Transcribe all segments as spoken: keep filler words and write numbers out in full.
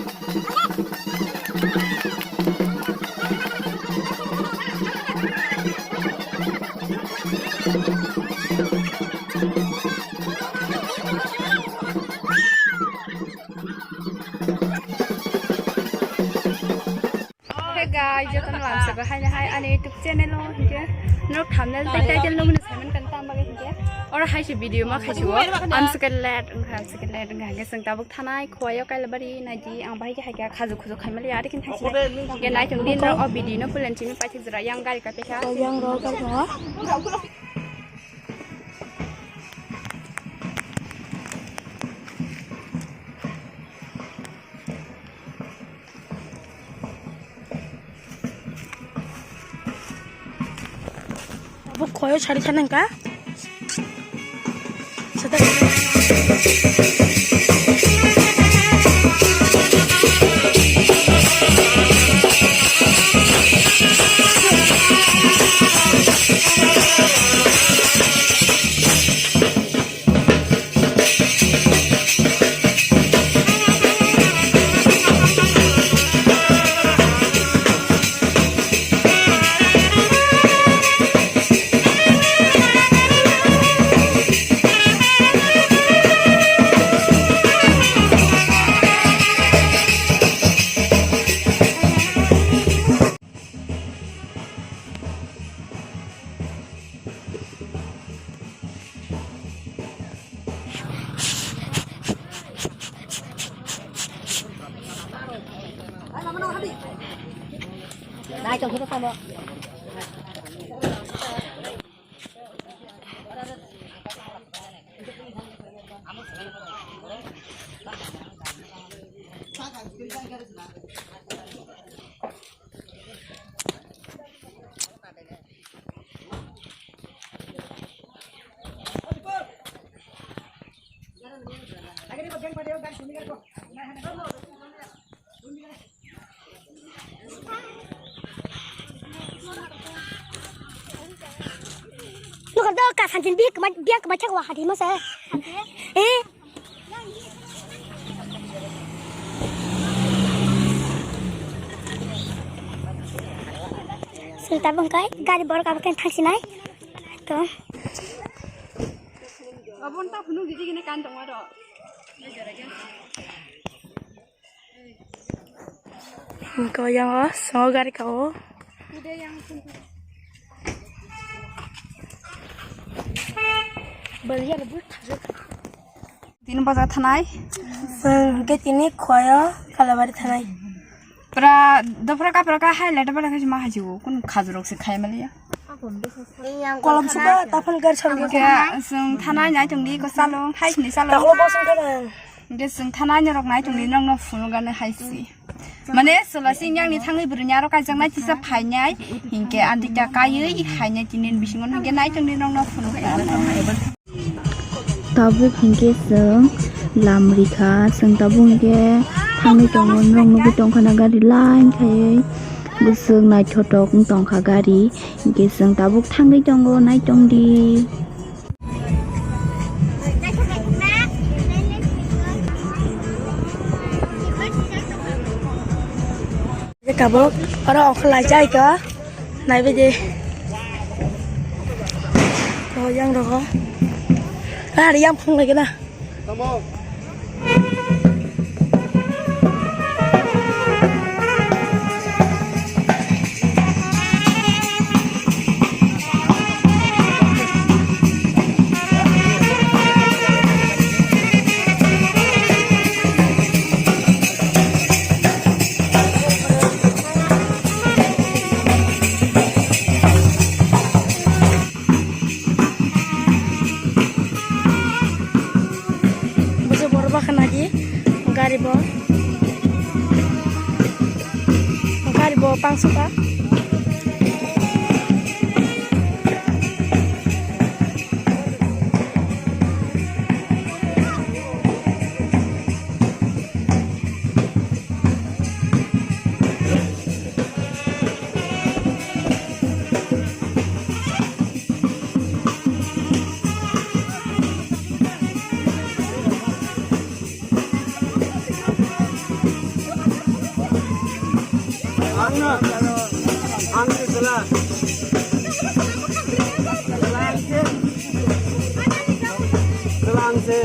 Hey guys, jotono lamsoko haino hai ani YouTube channel o hinkhe norok thumbnail tei title nugwi saiman kan tamo bagwi hinkhe oro hai se video ma khaisio. Amswkhe let wngkha, amswkhe let wngkha hinkhe chwng tabuk thanai Khowai o Kailabari naidi ang bahai khe hai khe khaju khuju khaimaliya ari khe thangsinai hinkhe naithok di norok o video no puila simi paithak jora yang gari kaipikha. Yang rok gari tongo. Bo khoyo sari thani ka. Nukar do ka santin biak kema, biak kema chakwa hati masa. Eh. Sing tabung kai gari bor ka baken thangsinai. To. Abon ta phunu gidi gini kan tongma do. Hingke yang o songo gari ka o. Tini baja thanai. Hingke tini khoyo Kalabari thanai. Pura dopra kapra ka hai leta pura kaisa ma haji o kun khajurok se khai maliya. Kolom suka tapan gar sam. Hingke chwng thanai nai tongdi ko salo hai sini salo. Taklo bosong thanai. Hingke chwng thanai norok nai tongdi norok no phunukgani hai si. Mane sola sing yang ni thangwi bwrwi ni aro kaijaknai tisa phainai. Hingke anti ta kaiwi hainai tinin bisingo hingke nai tongdi norok no phunukgani. Tabuk hingke chwng lam rikha, chwng tabuk hingke thangwi tongo, norok nugwi tongkha na gari line khaiwi bwswk naithotok wng tongkha gari, hingke chwng tabuk thangwi tongo, nai tongdi. Tabuk oro ongkhorlai jai kha. Naibaidi. Ko yang rogo. Ah, yang phung lagi na. Bujo borok bakha nadi gari bo, gari bo pangsukha. Ang no. Ang se sela. Sela ang se. Sela ang se.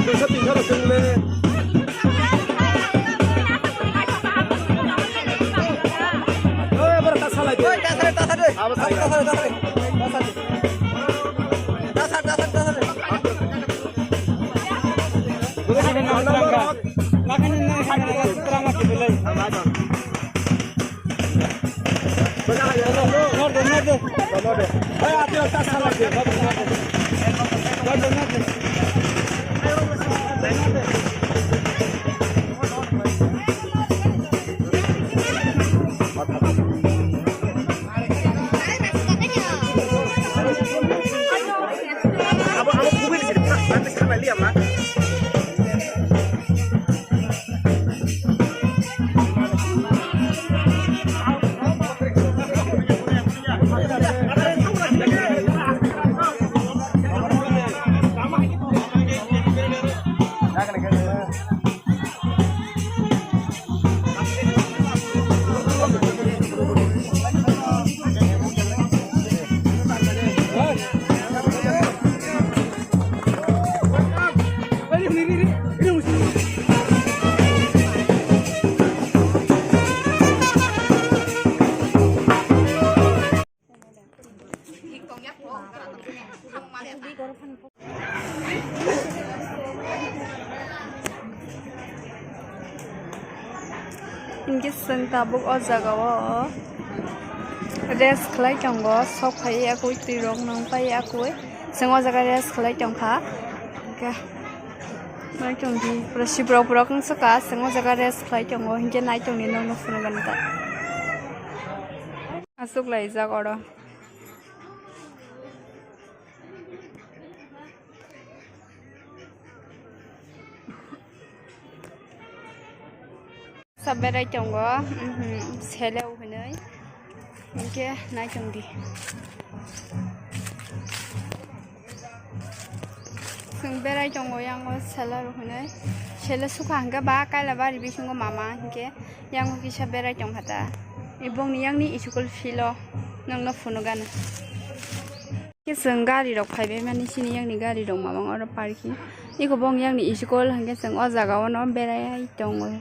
Duiso tinso rok chwng le. Oi, abo ta salai de. Oi, ta salai, ta salai. Abo salai. Ta salai, ta salai. Ta salai. Ta salai, ta salai, ta salai. Bukan ini nang serangga. Lakan ini nang serangga. Serangga di belai. Hinkhe chwng tabuk o jaga o rest khlai tongo, sok phai yakui, twi rok nung pai yakui, chwng o jaga rest khlai tongkha. Hinkhe nai tongdi, pura sibrok borok wng swkha, chwng o jaga rest khlai tongo, hinkhe nai tongdi nokno phunukgani ta. Aswk laijak oro. Sa berai tongo, mhm, sele o hinui. Hinkhe nai tongdi. Chwng berai tongo yango sele rok hinui. Sele sukha hinkhe ba kaila bari bisingo mama hinkhe yango kisa berai tongkha ta. Ibongni yangni school field o nokno phunukgana. Khe chwng gari rok phaibai mani, chini yakni gari rok mamang oro parking. Iko bong yakni school hinkhe chwng o jaga o no berai tongo.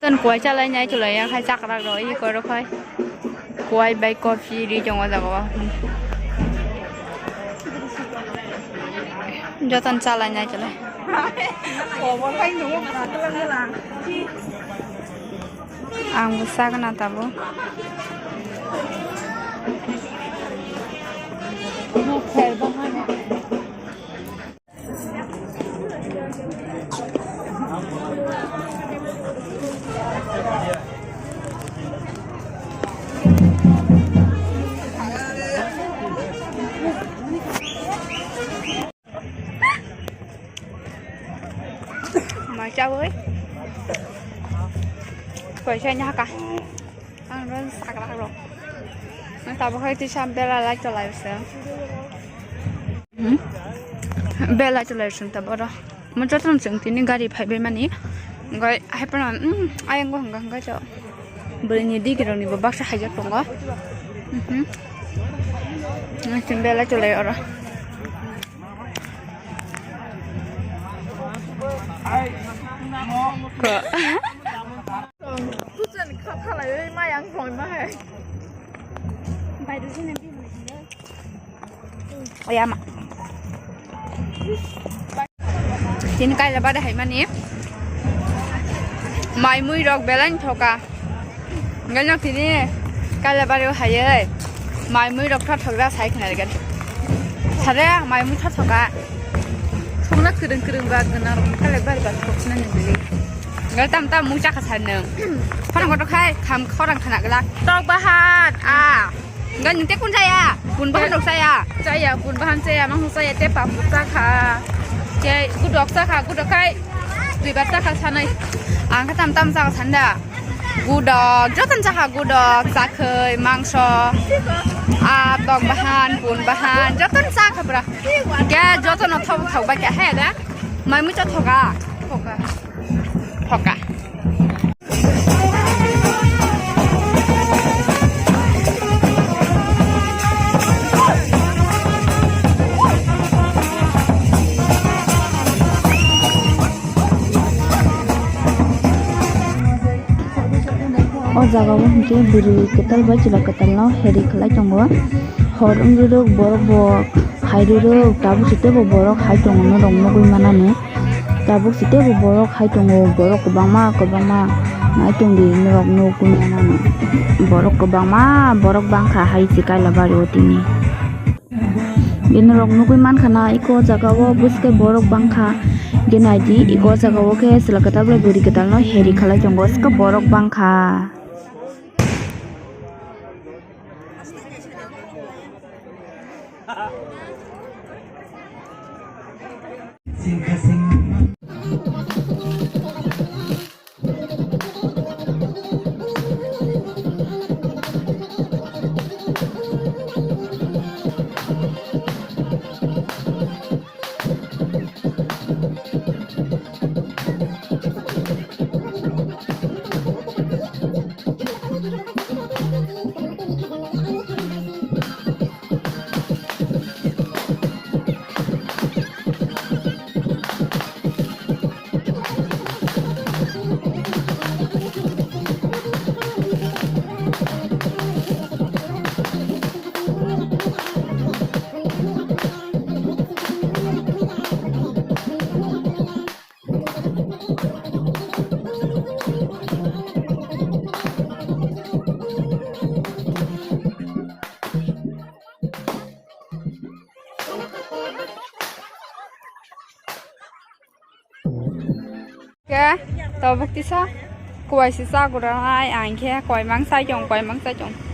Ton kuai chalai nai chulai ya khai chakrak rok i koro khai. Kuai bai coffee ri tongo jaga o. Joton chalai nai chulai. Ang bo sagna tabuk. Mai chawi. Koi sai nya ka. Ang ron sakra ro. Ang tabuk hai tisa bela lai cholai se. Hmm? Bela cholai se tabuk ro. Mo joton chwng tini gari phai bai mani. Ngai hai pano, hmm, ayang go hanga hanga cho. Bwrwini digi rokni bo baksa haijak tongo. Mhm. Ngasing bela chulai oro. Ko. Tuchani kha khalai bai mayang roi ma hai. Bai du sini bi. Oya ma. Tini kaila bade hai mani. Mai mui rok belai thoka. Ngai nok tini kaila bade hai. Mai mui rok tho thogra sai khna gan. Sare mai mui tho thoka. Songna kwrwng kwrwng ba gana rok kaila bade ba thok khna ni bili. Ngai tam tam mui chakha san nang. Khorang kotor khai kham khorang khna gala. Tok bahan a. Enggak, ninte kun saya? Kun bahan dok saya. Saya, kun bahan saya, mang saya te papu sakha. Ke gudok sakha, gudok kai. Dui bar sakha sanai. Ang kha tam tam sakha sanda. Gudok, joton sakha gudok, sakhai, mangso. A, tok bahan, kun bahan, joton sakha bra. Ke joton thok thok ba ke he da. Mai mu cho thoka. Thoka. Thoka. O jaga o hwnkhe bwrwi kwtal bai chwla kwtal no heri khlai tongo. Hor wngwi rwk borok bo hai rwk tabuk se teibo borok hai tongo norok nugwi manani. Tabuk se teibo borok hai tongo, borok kwbangma kwbangma nai tongdi norok nugwi manani. Borok kwbangma borok bangkha hai se Kailabari o tini. Bini rok nugwi mankha na eko jaga o bwswk borok bangkha. Hwnkhe naidi eko jaga o khe chwla kwtal bai bwrwi kwtal no heri khlai tongo, bwswk borok bangkha. Ke, to bukti sa, kuai si sa gura ai, ang khe kuai mang sai chong, kuai mang sai chong.